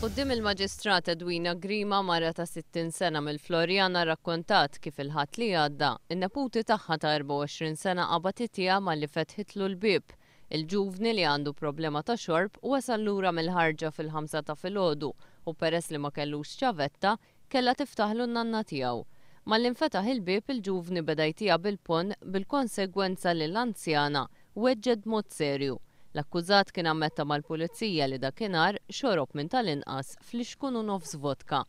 Quddiem il-Maġistrat Edwina Grima, mara ta' 60 sena mill-Floriana rrakkontat kif il-Ħadd li għadda, in-neputi tagħha ta' 24 sena qabad itiha malli fetħitlu l-bieb. Il-ġuvni li għandu problema ta' xorb wasal lura mill-ħarġa fil-ħamsa ta' filgħodu u peress li ma kellux ċavetta, kellha tiftaħlu n-nanna tiegħu. Malli nfetaħ il-bieb il-ġuvni beda jtiha bil-ponn bil-konsegwenza li l-anzjana weġġgħet b'mod serju. L-akkużat kien ammetta mal-Pulizija li dakinhar xorob minn tal-inqas flixkun u nofs vodka.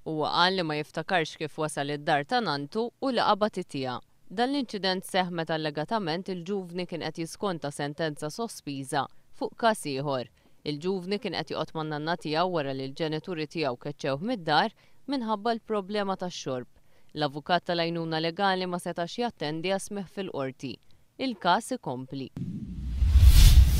Huwa qal li ma jiftakarx kif wasal id-dar ta' nanntu u li qabad itiha. Dan l-inċident seħħ meta allegatament il-ġuvni kien qed jiskonta sentenza sospiża fuq każ ieħor. Il-ġuvni kien qed joqgħod man-nanna tiegħu wara li l-ġenituri tiegħu keċċewh mid-dar minħabba l-problema tax-xorb. L-avukat tal-għajnuna legali ma setax jattendi għas-smigħ fil-Qorti. Il-każ ikompli.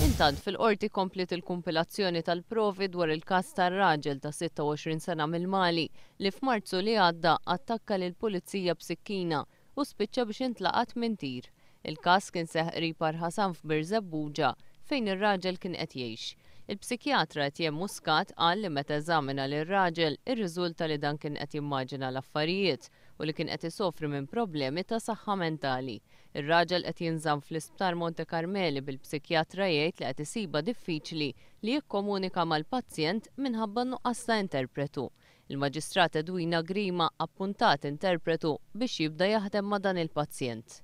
Intant, fil-Qorti kompliet il-kumpilazzjoni tal-provi dwar il-każ tar-raġel ta' 26 sena mill-Mali li f'Marzu li għadda attakka lill-Pulizija b'sikkina u spiċċa biex intlaqat minn tir. Il-każ kien seħħ qrib Għar Ħasan f'Birżebbuġa fejn ir-raġel kien qed jgħix. Il-psikjatra Etienne Muscat qal li meta eżamina lir-raġel irriżulta li dan kien qed jimmaġina l-affarijiet u li kien qed isofri minn problemi ta' saħħa mentali. Ir-raġel qed jinżamm fl-Isptar Monte Carmeli bil-psikjatra jgħid li qed isibha diffiċli li jikkomunika mal-pazjent minħabba n-nuqqas ta' interpretu. Il-Maġistrat Edwina Grima appuntat interpretu biex jibda jaħdem ma' dan il-pazjent.